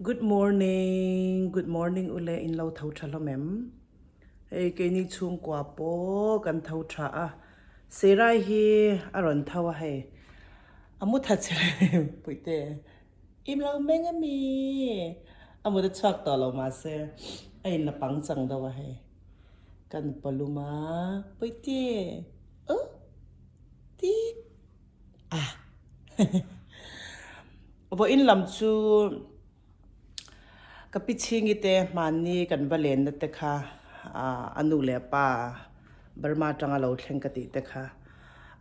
Good morning, good morning ule in lo tho tha hlawm em? Hei keini chhungkua pawh kan tho tha a, Serai hi a rawn tho a hei, a mu tha che puite im lo meng a mi, a mut a chhuak tawh lo mahse a in la pang chang deuh a hei, kan palum a puite uh tik a. Vawiin lam chu ka pi chhingi te hmanni kan va lenna te kha a nu leh a pa Burma atanga lo thleng ka tih te kha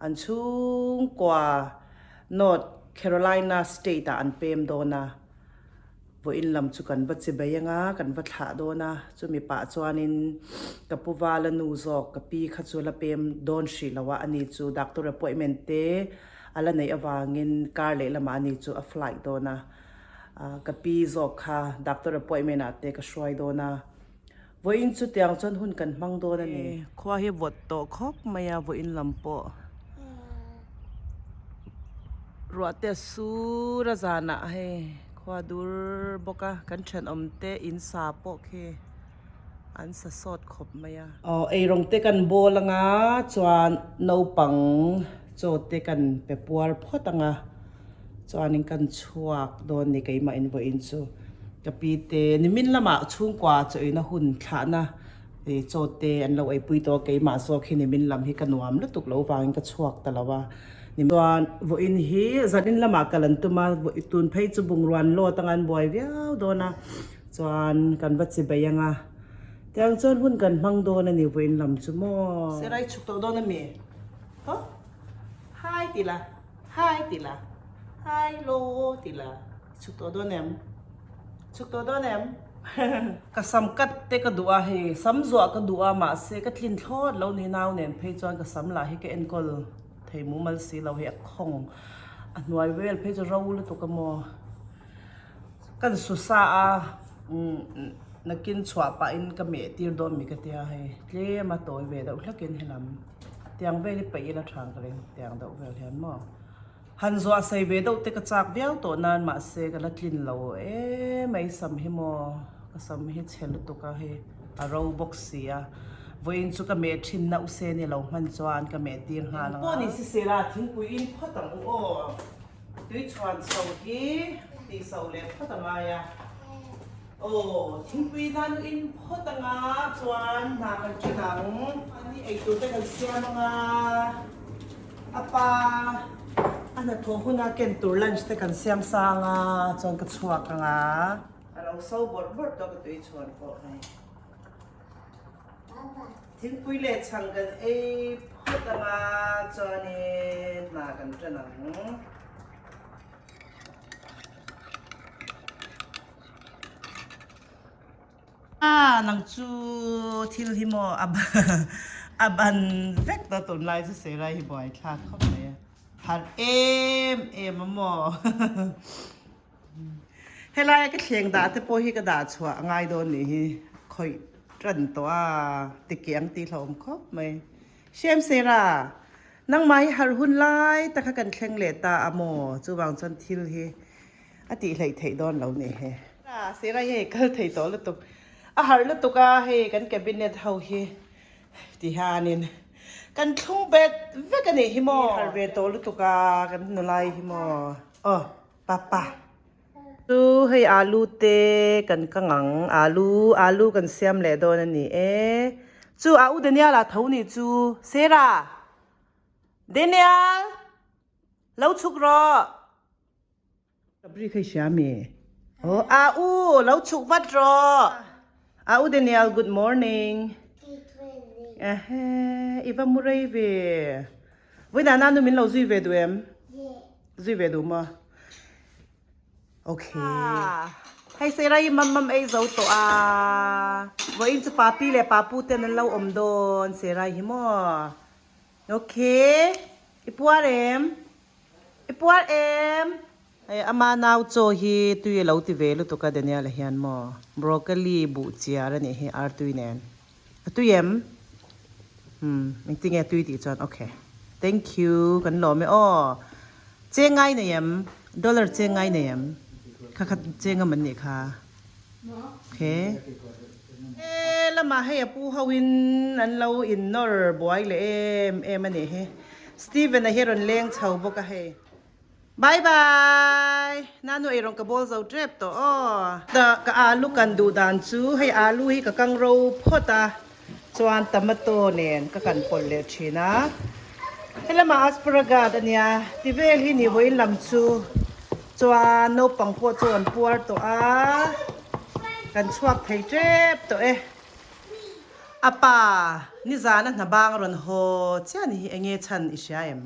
an chhungkua North Carolina state ah an pem dawn a. Vawiin lam chu kan va chi bai anga kan va thlah dawn a, chumi pah chuanin ka pu vala nu zawk ka pi kha chu la pem dawn hrih lo a, ani chu doctor appointment te a la neih avangin kar leh lamah ani chu a flight dawn a, ka pi zawk kha doctor appointment ah te ka hruai dawn a. Vawiin chu tiang chuan hun kan hmang dawn a ni. Khua hi vawt tawh khawp mai a, vawiin lam pawh ruah te a sur a zanah hei khua dur bawk a, kan thenawm te in sa pawh khi an sa sawt khawp mai a. Aw eirawng te kan bawl anga chuan naupang chaw te kan pe puar phawt anga. Chuanin kan chhuak dawn ni keimah in vawiin chu ka pi te nimin lamah chhungkua chawina hun thlahna ih chaw te an lo eipui tawh a keimah zawk hi nimin lam hi ka nuam lutuk lo vangin ka chhuak ta lo a chuan vawiin hi zanin lamah kal an tum a tun phei chu bungruan lawt anga an buai viau dawn a chuan kan va chi bei anga tiang chuan hun kan hmang dawn a ni vawiin lam chu maw. Serai chhuk tawh dawn a mi? Haw hai ti la. Hi ti la, hi lo ti la, chhuk tawh dawn em? Chhuk tawh dawn em? Ka sam cut te ka duh a hei, sam zuah ka duh a mahse ka tlin thlawt lo ni nau nen phei chuan ka sam lah hi ka enkawl thei mumal si lo hei a khawng a hnuai vel phei chu ro lutuk a maw. Kan su sa a nakin chhuah pahin ka meh tir dawn mi ka tia hei tlem a tawi ve deuh hlakin helam. Tiang vel hi paih ila tha ang ka ring, tiang deuh vel hian maw. Han zuah sei ve deuh te ka chak viau tawh nan mahse ka la tlin lo emai sam hi maw, ka sam hi chhe lutuk a hei a ro bawk si a, vawiin chu ka meh thin na use ni lo hman chuan ka meh tir nghal ang a. Pawh ni si sela thingpui in phawt ang u aw, tui chhuan chho hi tih so leh phawt a ngai a. Aw, thingpui nan u in phawt anga chuan hna kan ṭhen ang. Mahni eitur te kan siam anga a pa a hnathawh huna ken tur lunch te kan siam sa anga chuan ka chhuak anga. A lo so bawrh bawrh tawh ka tui chhuan pawh hei. Thingpui leh chhang kan ei phawt anga chuanin hna kan ṭhen ang. A nang chu thil hi maw a a ban vek ta tunlai chu Serai hi buai thlak khawp mai a harh em em a maw helaia ka thleng dah te pawh hi ka dah chhuah a ngai dawn nih hi khawih tan tawh a tikiang tih hlauhawm khawp mai Shem Sera nangmah hi harh hun lai tak kha kan thleng leh ta a maw chuvang chuan thil hi A tih hleih theih dawn lo nih hi. Sir a hei kal thei tawh lutuk. A harh lutuk a hei kan cabinet ho hi ti hianin kan thlung bet vek a nih hi maw. Harh ve tawh lutuk a kan nulai hi maw. Aw papa. Chu hei alu te kan kang ang alu alu kan siam leh dawn a ni e. Chu a u Daniel a tho nih chu Sarah Daniel lo chhuk rawh. Kabri kha i hria mi? Aw a u lo chhuk vat rawh. A u Daniel good morning. Good morning. Ehe i va mu rei ve. Vawiinah nanu min lo zui ve duh em? Zui ve duh maw? Okay. Hei Sarah i mam mam ei zo tawh a. Vawiin chu papi leh papu ten an lo awm dawn Sarah hi maw? Okay. I puar em? I puar em? Hei ama nau chaw hi tui a lo ti ve lutuk a Daniel-a hian maw broccoli buh chiar a nih hi artui nen. A tui em? Umm engtinge a tui tih chuan okay. Thank you kan lawm e aw. Cheng ngai nei em? Dollar cheng ngai nei em? Kha kha cheng a man nih kha. Okay. He lamah hei a pu ho in an lo in nawr buai leh em em a nih hi. Steven a hi a rawn leng chho bawk a hei. Bye bye! Nanu eirawng ka bawl zo tep tawh aw. Ka alu kan duh dan chu hei alu hi ka kang ro phawt a chuan tomato nen ka kan pawlh leh thin a. Helamah asparagus a nia ti vel hi ni vawiin lam chu chuan naupang pawh chu an puar tawh a kan chhuak thei tep tawh e. A pa nizan a hna bang a rawn haw chiah ni hi enge chhan i hria em?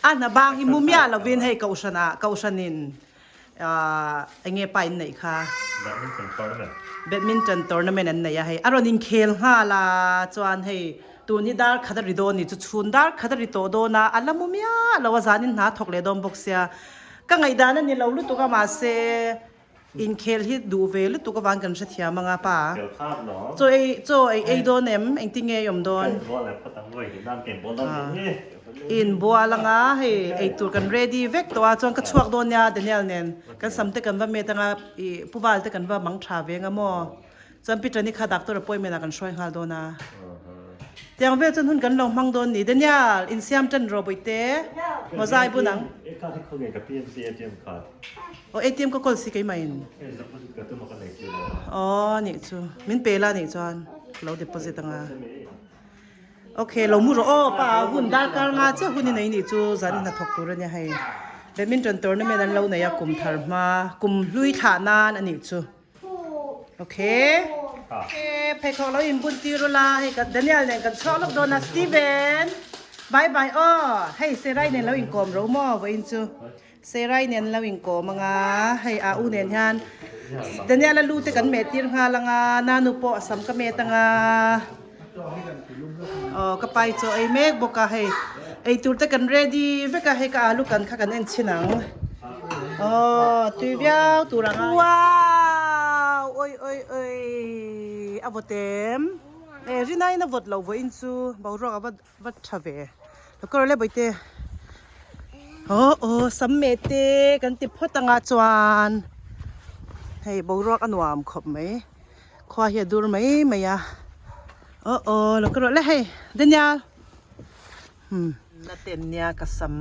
A hna bang hi mu miah lovin hei kohhran ah kohhranin eng nge pa in neih kha Badminton tournament Badminton tournament an nei a hei a rawn inkhel nghal a chuan hei tun hi dar khat a ri dawn ni chu chhun dar khat a ri tawh dawn a a la mu miah lo a zanin hna thawk leh dawn bawk sia ka ngaihdan a ni lo lutuk a mahse Inkhel hi duh ve lutuk avang kan hrethiam anga pa. Chaw ei chaw ei ei dawn em? Engtin nge ei awm dawn? Inbual anga hei ei tur kan ready vek tawh a chuan ka chhuak dawn nia Daniel nen kan sam te kan va met anga ih pu val te kan va mang tha ve anga maw chuan Peter ni kha doctor appointment ah kan hruai nghal dawn a tiang vel chuan hun kan lo hmang dawn ni Daniel insiam tan rawh bawihte mawzai bun ang. Aw ATM ka call si keimah in. Aw nih chu min pe la nih chuan ka lo deposit anga. Ok lo mu rawh aw pa hun darkar nga chiah hun i nei nih chu zan in hnathawk tur ania hei. Badminton tournament an lo nei a kum thar hma kum hlui thlah nan a nih chu. Ok. Ok pheikhawk lo in bun tir ula hei ka Daniel nen kan chhuak lawk dawn a Steven bye bye aw hei Serai nen lo inkawm ro maw vawiin chu. Serai nen lo inkawm anga hei a u nen hian Daniel a lu te kan meh tir nghal anga nanu pawh a sam ka met anga aw ka pai chaw ei mek bawk a hei ei tur te kan ready vek a hei ka alu kan kha kan en chhin ang aw tui viau tur anga wow oi oi oi a vawt em e rinaiin a vawt loh vawiin chu boruak a va Va tha ve. Lo kawr le bawihte. Aw aw sam meh te kan ti phawt anga chuan hei boruak a nuam khawp mai. Khua hi a dur mai mai a. Aw aw lo kawr le hei Daniel. Hmm. Na ten nia ka sam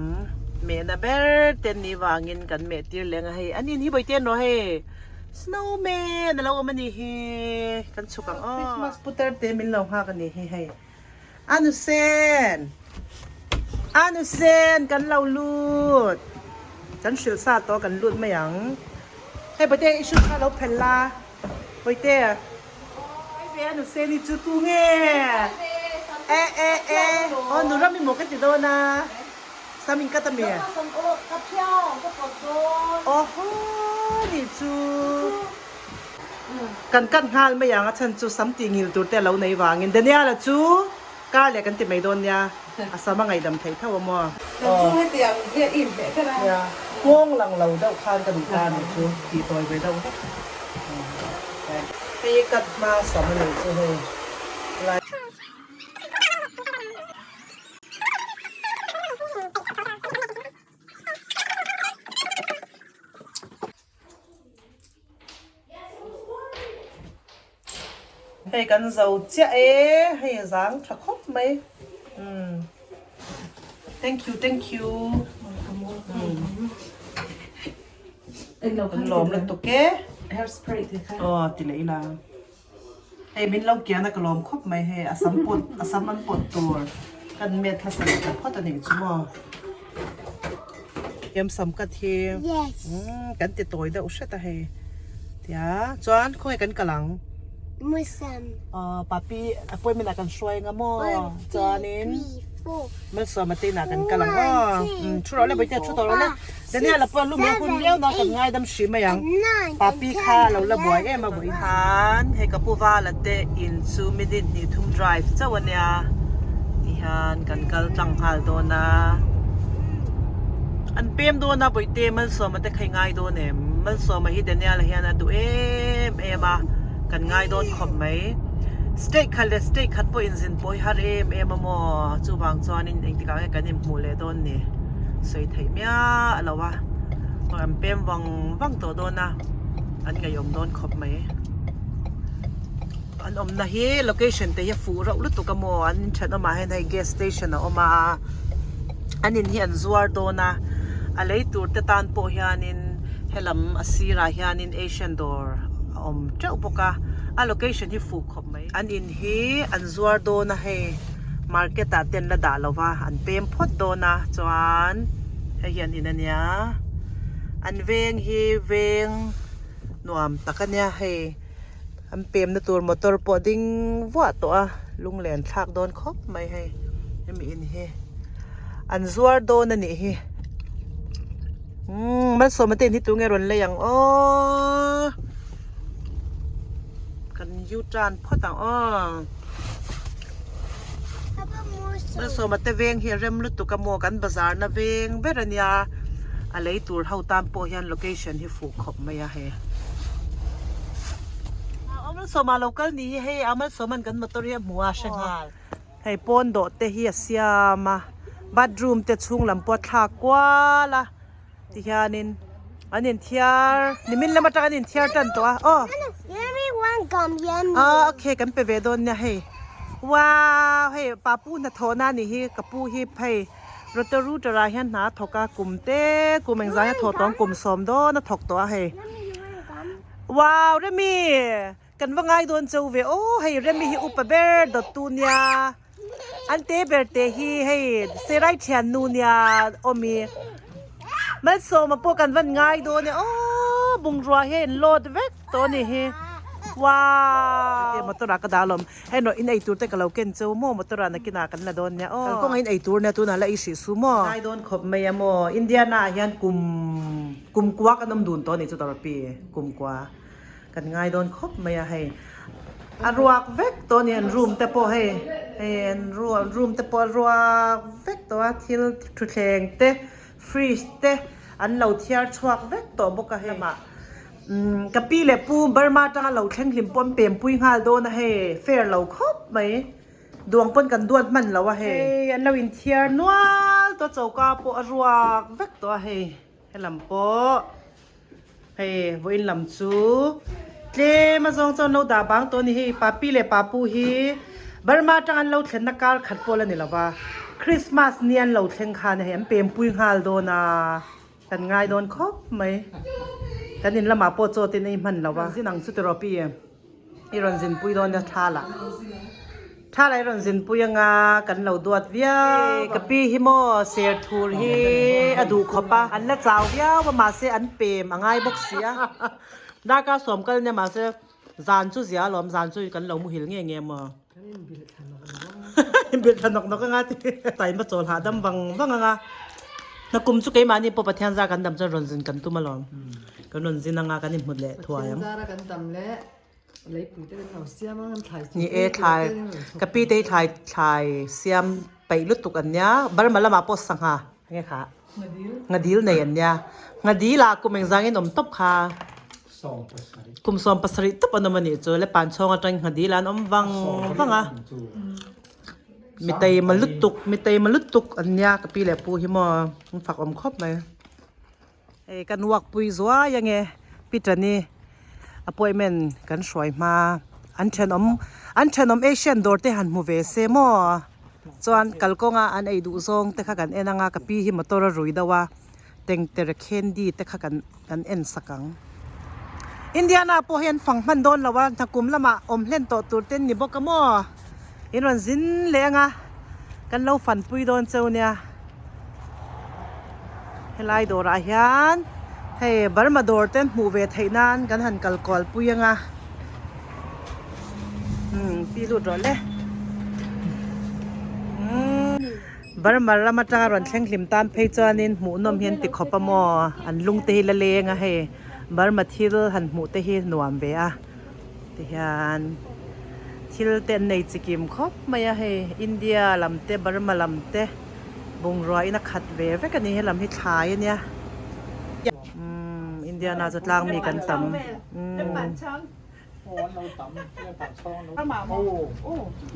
mehna ber ten ni vangin kan meh tir leng a hei. Anin hi bawihte an rawh hei. Snowman a lo awm a ni hi. Kan chhuk ang aw. Christmas putar te min lo nghak a ni hi hei. A nu sen! A nu sen! Kan lo lut! Kan hrilh sa tawh kan lut mai ang. Hei Bawihte i shoes kha lo phelh la. Bawihte. Ai ve a nu sen hi chu tu nge? E e e aw nu ram i maw ka ti dawn a. Sam in cut a mi? Aw haw ni chu. Kan cut nghal mai ang a chhan chu sam tih ngil tur te a lo nei vangin Daniel-a chu kar leh kan ti mai dawn nia a sam a ngaihdam theih tho a maw. Kan chu hetiang hian i inhmeh ber a. Nia, nghawng lang lo deuh khan ka duh ta a nih chu tih tawi ve deuh vek. Hei hi cut hma sam a nih chu hei. Hei kan zo chiah e hei a zang tha khawp mai umm thank you thank you kan lawm lutuk e aw ti leh ila hei min lo kian a ka lawm khawp mai hei a sam pawt a sam an pawt tur kan met hmasa leh ta phawt a nih chu maw em sam cut hi umm kan ti tawi deuh hret a hei tia chuan khawnge kan kal ang aw papi appointment ah kan hruai anga maw chuanin Malsawma te inah kan kal ang aw umm thu rawh le bawihte thu tawh rawh le Daniel-a pawh lu mai hun viau na kan ngaidam hrih mai ang papi kha a lo la buai em a vawiin khan hei ka pu vala te in chu minute hnih thum drive chauh a nia tihian kan kal tlang nghal dawn a an pem dawn a bawihte Malsawma te kha i ngai dawn em Malsawma hi Daniel-a hian a duh em em a kan ngai dawn khawp mai state khat leh state khat pawh inzin pawh hi har em em a maw chuvang chuanin engtikah nge kan inhmuh leh dawn ni. Sawi theih miah lo a. An pem vang vang tawh dawn a, an ngaihawm dawn khawp mai. An awmna hi location te hi a fuh reuh lutuk a maw, an inthenawmah hian hei gas station a awm a, an in hi an zuar dawn a, a lei tur te tan pawh hianin helam a sirah hianin Asian dawr a awm teuh bawk a, a location hi fuh khawp mai. An in hi an zuar dawn a hei market ah te an la dah lo va, an pem phawt dawn a chuan hei hi an in a nia, an veng hi veng nuam tak a nia hei. An pemna tur motor pawh ding vuah tawh a, lunglen thlak dawn khawp mai hei hemi in hi an zuar dawn a nih hi umm malsawma te in hi tunge rawn lei ang aw kan u turn phawt ang aw malsawma te veng hi a rem lutuk a maw kan bazar na veng ber a nia a lei tur ho tan pawh hian location hi fuh khawp mai a hei Malsawma lo kal ni hi hei a Malsawma'n kan motor hi a hmu a hre nghal hei pawn dawh te hi a siam a bathroom te chhung lam pawh a thlak kual a tihianin an inthiar nimin lam atang an inthiar tan tawh a aw ah okay kan pe ve dawn nia hei wow hei papu hnathawh na anih hi ka pu hi hei Roto-Rooter ah hian hna a thawk a kum te kum engzah hian a thawh tawh ang kum sawm dawn a thawk tawh a hei wow Remi kan va ngai dawn cheu ve aw hei Remi hi upa ber dawt tu nia an te ber te hi hei Serai thian nu nia awmi Malsawma pawh kan van ngai dawn e aw bungrua hian in load vek tawh a ni hi wow motor ah ka dah alawm. Hei nawh in ei tur te ka lo ken cheu maw motor ah nakinah kan la dawn nia aw. Kalkawngah in ei tur nia tunah la ei hrih su maw. Ngai dawn khawp mai a maw Indiana ah hian kum kum kua kan awm dun tawh a nih chu Tawrapi kum kua kan ngai dawn khawp mai a hei a ruak vek tawh a ni an room te pawh hei hei an room te pawh a ruak vek tawh a thil thutthleng te fridge te an lo thiar chhuak vek tawh bawk a hei. Umm ka pi leh pu Burma atanga lo thleng hlim pawh an pempui nghal dawn a hei fair lo khawp mai duang pawn kan duat hman lo a hei. Hei an lo inthiar nual tawh a choka pawh a ruak vek tawh a hei helam pawh hei vawiin lam chu tlem a zawng chuan lo dah bang tawh a ni hei papi leh papu hi Burma atanga an lo thlenna kar khat pawh la ni lo va Christmas ni an lo thleng khan hei an pempui nghal dawn a. Kan ngai dawn khawp mai. Kan in lamah pawh chaw ten ei hman lo a. Zin ang chu tiraw pi i rawn zinpui dawn nia tha lah. Tha lah i rawn zinpui anga kan lo duat viau. Ka pi hi maw ser thur hi a duh khawp a. An la chau viau a mahse an pem a ngai bawk si a. Darkar sawm kal nia mahse zan chu zia alawm zan chu kan lo muhil nge nge maw. Kan inbilh thla nawk nawk anga. Inbilh thla nawk nawk anga ti taima chawl hahdam vang vang anga. Nakum chu keimahni pawh Pathian zar kan dam chuan rawn zin kan tum alawm. Kan rawn zin anga kan inhmut leh thuai ang. Pathian zara kan dam leh leipui te kan lo siam anga kan thlai Ni e thlai ka pi te hi thlai thlai siam peih lutuk an nia Burma lamah pawh sangha enge kha Ngadil nei an nia Ngadil ah kum engzangin awm tawp kha. Kum 17 tawp an awm a nih chu le panchhawng atang nghadil an awm vang vang a mitei ma lutuk mitei ma lutuk an nia ka pi leh pu hi maw an fak awm khawp mai hei kan walk pui zuai ange Peter-ni appointment kan hruai hma an thenawm an thenawm Asian dawr te han hmu ve se maw chuan kalkawnga an ei duh zawng te kha kan en anga ka pi hi motor a rui deuh a. Tengtere candy te kha kan kan en sak ang. Indiana pawh hi an fang hman dawn lo a, hnakum lamah awm hlen tawh tur te an ni bawk a maw? In rawn zin leh ang a, kan lo fanpui dawn cheu nia. Helai dawrah hian hei Burma dawr te an hmuh ve theih nan kan han kal kual pui ang a. Umm pi lut rawh le. Umm. Burma ram atanga rawn thleng hlim tan phei chuanin hmuhnawm hi an ti khawp a maw an lung te hi la leng a hei Burma thil han hmuh te hi nuam ve a tihian thil te an nei chi kim khawp mai a hei India lam te Burma lam te bungrua in a khat ve vek a ni helam hi thlai a nia umm Indiana chu tlang mi kan tam umm.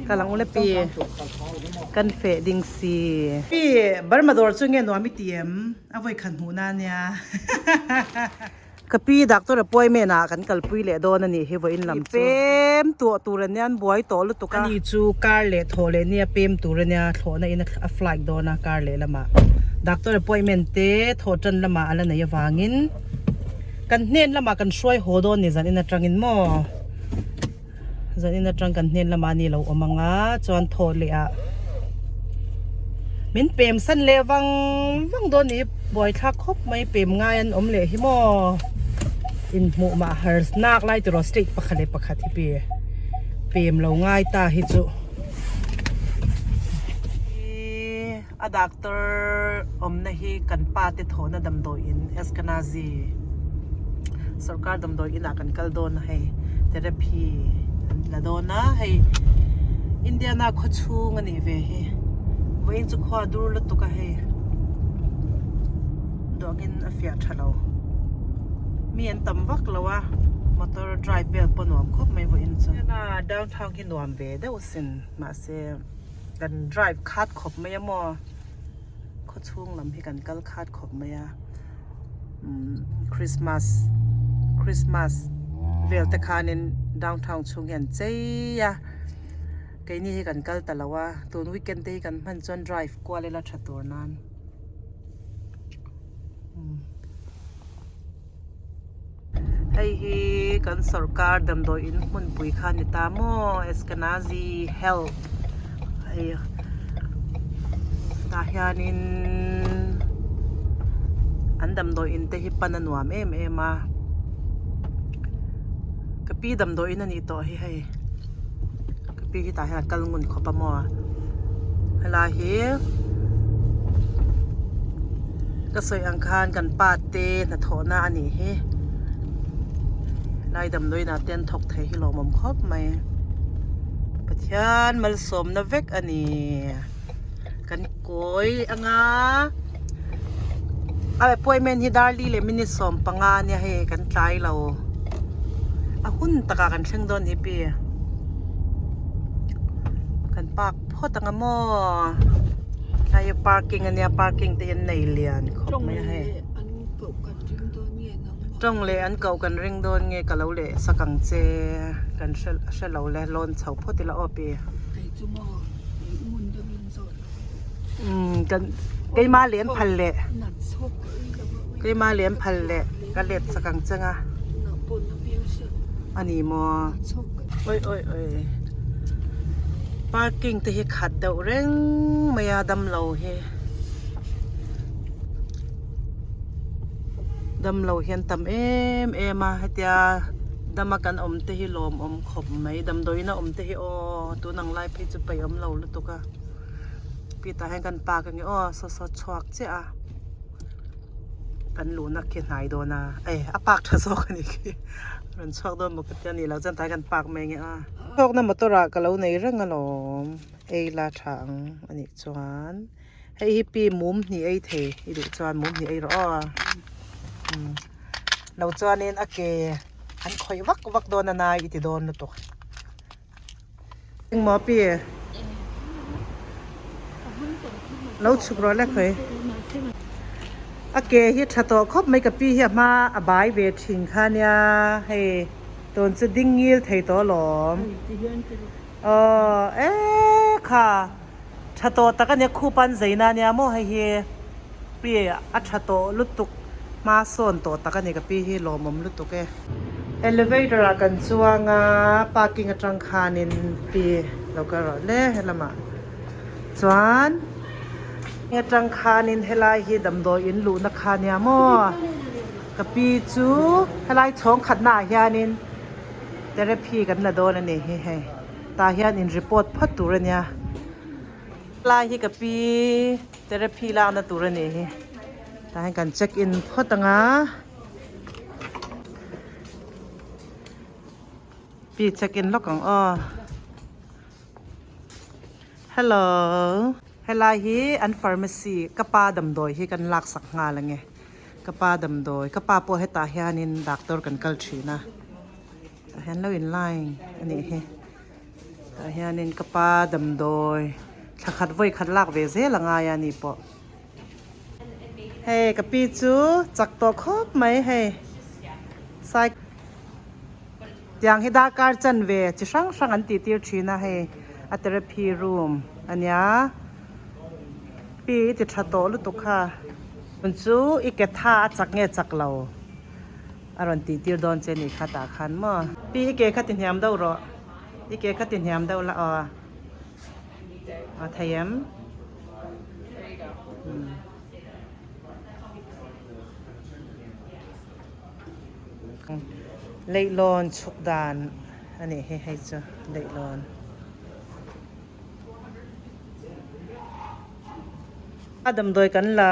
Kalang ule pi kan feh ding si. Pi Burma dawr chu nge nuam i ti em? A vawi khat hmuh na nia. Ka pi doctor appointment ah kan kalpui leh dawn a nih hi vawiin lam chu. Pem tuah tur ania an buai tawh lutuk a. Ani chu car leh thawh leh nia pem tur ania thlawhna in a flight dawn a car leh lamah doctor appointment te thawh tan lamah a la nei avangin kan hnen lamah kan hruai haw dawn ni zan in atangin maw zan in atang kan hnen lamah ani lo awm ang a chuan thawh leh ah min pem san leh vang vang dawn ni buaithlak khawp mai pem ngai an awm leh hi maw inhmuh mah har nak lai tiraw state pakhat leh pakhat hi pi pem lo ngai ta hi chu a doctor awmna hi kan pa te thawhna damdawiin Eskenazi sorkar damdawiin ah kan kal dawn a hei therapy an la dawn a hei Indiana khaw chhung a nih ve hi vawiin chu khua a dur lutuk a hei duangin a fiah tha lo mi an tam vak lo a motor drive vel pawh nuam khawp mai vawiin chu Indiana downtown hi nuam ve deuh asin mahse. Kan drive khat khawp mai a maw khaw chhung lam hi kan kal khat khawp mai a umm christmas christmas vel te khanin downtown chhung hi an chei a keini hi kan kal ta lo a tun weekend te hi kan hman chuan drive kual ila tha tur nan umm. Hei hi kan sorkar damdawi in hmunpui kha a ni ta maw Eskenazi health hei tah hianin an damdawi in te hi pan a nuam em em a ka pi damdawi in a nih tawh hi hei ka pi hi tah hian a kal ngun khawp a maw helai hi ka sawi ang khan kan pa te hnathawhna a nih hi lai damdawiin ah te an thawk thei hi lawmawm khawp mai Pathian malsawmna vek a ni kan kawi anga a appointment hi darli leh minute 15 ania hei kan tlai lo a hun takah kan thleng dawn ni pi kan park phawt anga maw hei parking ania parking te hi an nei lian khawp mai a hei tawng leh an koh kan ring dawn nge ka lo leh sak ang che kan hre hre lo le lawn chho phawt ila aw pi umm kan keima lem phal leh keima lem phal leh ka let sak ang che nga a ni maw oi oi oi parking te hi khat deuh reng mai a damlo hi damlo hian tam em em a hetia dama kan awm te hi lawmawm khawp mai damdawiin a awm te hi aw tun ang lai phei chu paih awm lo lutuk a pi tah hian kan park ange aw saw saw chhuak chiah a kan luhna khi hnai dawn a eh a park tha zawk a nih khi rawn chhuak dawn maw ka tia ni lo chuan tah hian kan park mai ange a thawkna motor ah ka lo nei reng alawm ei la tha ang a nih chuan. Hei hi pi mum hnih ei thei i duh chuan mum hnih ei rawh aw umm lo chuanin a ke an khawih vak vak dawn a nai i ti dawn lutuk engmaw pi lo chhuk rawh le khawi a ke hi tha tawh khawp mai ka pi hi a hma a bai ve thin kha nia hei tun chu ding ngil thei tawh alawm aw e kha. Tha tawh tak a nia khup an zei na ania maw hei hi pi a tha tawh lutuk hma sawn tawh tak a ni ka pi hi lawmawm lutuk e. Elevator ah kan chuang a parking atang khanin pi lo kal rawh le helamah chuan atang khanin helai hi damdawi in luhna kha ania maw ka pi chu helai chhawng khatna ah hianin therapy kan la dawn a ni hi hei. Tah hian in report phawt tur a nia lai hi ka pi therapy lakna tur a nih hi tah hian kan check in phawt ang a pi check in lawk ang aw hello helai hi an pharmacy ka pa damdawi hi kan laksak nghal ang e ka pa damdawi ka pa pawh hetah hianin doctor kan kal thin a. Tah hian lo in line a nih hi tah hianin ka pa damdawi thla khat vawi khat lak ve zel a ngai a ni pawh. Hei ka pi chu chak tawh khawp mai hei sai tiang hi darkar chanve chi hrang hrang an tih tir thin a hei a therapy room a nia pi i ti tha tawh lutuk kha chu i ke tha a chak nge chak lo a rawn tih tir dawn che nih kha tah khan maw pi i ke kha ti hniam deuh rawh i ke kha ti hniam deuh la aw a thei em. Leihlawn chhuk dan a nih hi hei chu leihlawn. A damdawi kan la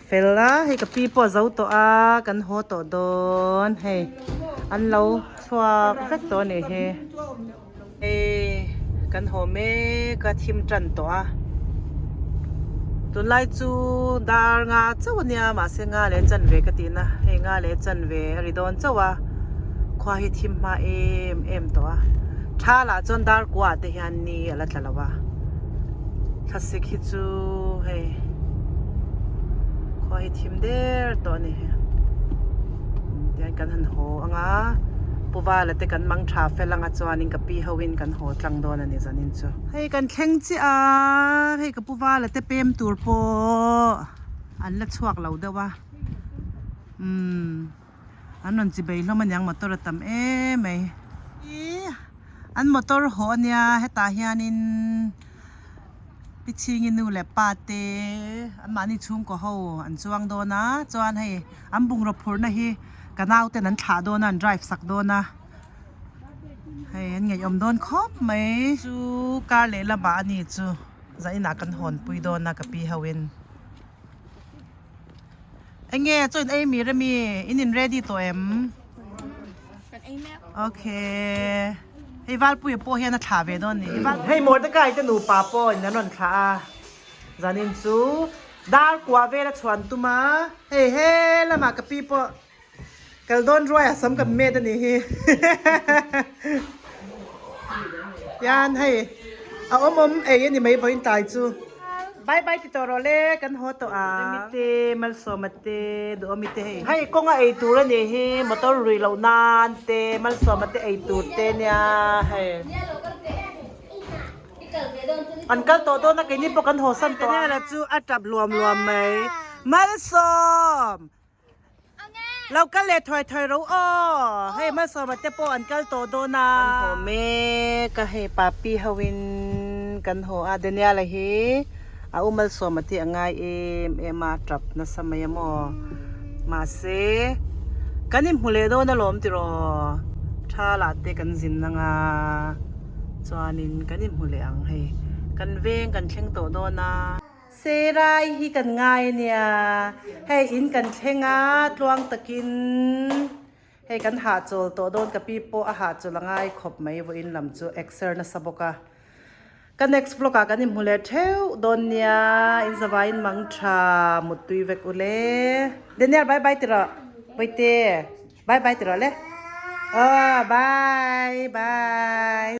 fel a hei ka pi pawh a zo tawh a kan haw tawh dawn hei an lo chhuak vek tawh a nih hi. Hei kan haw mek a thim tan tawh a tunlai chu dar nga chauh a nia mahse nga leh chanve ka tih na hei nga leh chanve a ri dawn chauh a khua hi thim hma em em tawh a tha lah chuan dar kua ah te hian ni a la tla lo a thlasik hi chu hei khua hi thim der tawh a ni tihian kan han haw ang a. Pu Vala te kan mang tha fel anga chuanin ka pi ho in kan haw tlang dawn a ni zanin chu. Hei kan thleng chiah a, hei ka Pu Vala te pem tur pawh an la chhuak lo deuh a, umm an rawn chi bei hlawm aniang motor a tam em mai. Ih an motor haw ania hetah hianin. Pi Chhingi nu leh pa te anmahni chhungkaw ho an chuang dawn a chuan hei an bungraw phurhna hi ka nau ten an thlah dawn a an drive sak dawn a hei an ngaihawm dawn khawp mai chu car lehlamah a ni chu zainah kan hawnpui dawn a ka pi ho in enge chaw in ei mir ami in in ready tawh em. Okay. Hei Valpuia pawh hian a thlah ve dawn ni. Hei Mordecai te nupa pawh in an rawn thlah a. Zanin chu dar kua vel a chhuan tum a. Hei he lamah ka pi pawh kal dawn ruai a sam kan met a nih hi. Tian hei a awm awm ei a ni mai vawiin tlai chu. Bye bye ti tawh rawh le kan haw tawh ang. Remi te Malsawma te Duhawmi te hei. Hei kawnga ei tur a nih hi motor rui loh nan te Malsawma te ei tur te nia hei. An kal tawh dawn a keini pawh kan haw san tawh a. Daniela chu a tap luam luam mai. Malsawm! Lo kal leh thawi thawi ro aw, hei Malsawma te pawh an kal tawh dawn a. Kan haw mek a, hei Papi ho in kan haw a, Daniel-a hi a u Malsawma tih a ngai em em a, tap nasa mai a maw. Mahse kan inhmu leh dawn alawm tiraw, tha lah te kan zin anga chuanin kan inhmu leh ang hei, kan veng kan thleng tawh dawn a. Serai hi kan ngai a nia, hei in kan thleng a tluang takin hei kan hahchawl tawh dawn ka pi pawh a hahchawl a ngai khawp mai vawiin lam chu exer nasa bawk a. Ka next vlog ah kan inhmu leh theuh dawn nia, in zavaiin mang tha muttui vek u le. Daniel bye bye ti rawh Bawihte bye bye ti rawh le aw bye bye.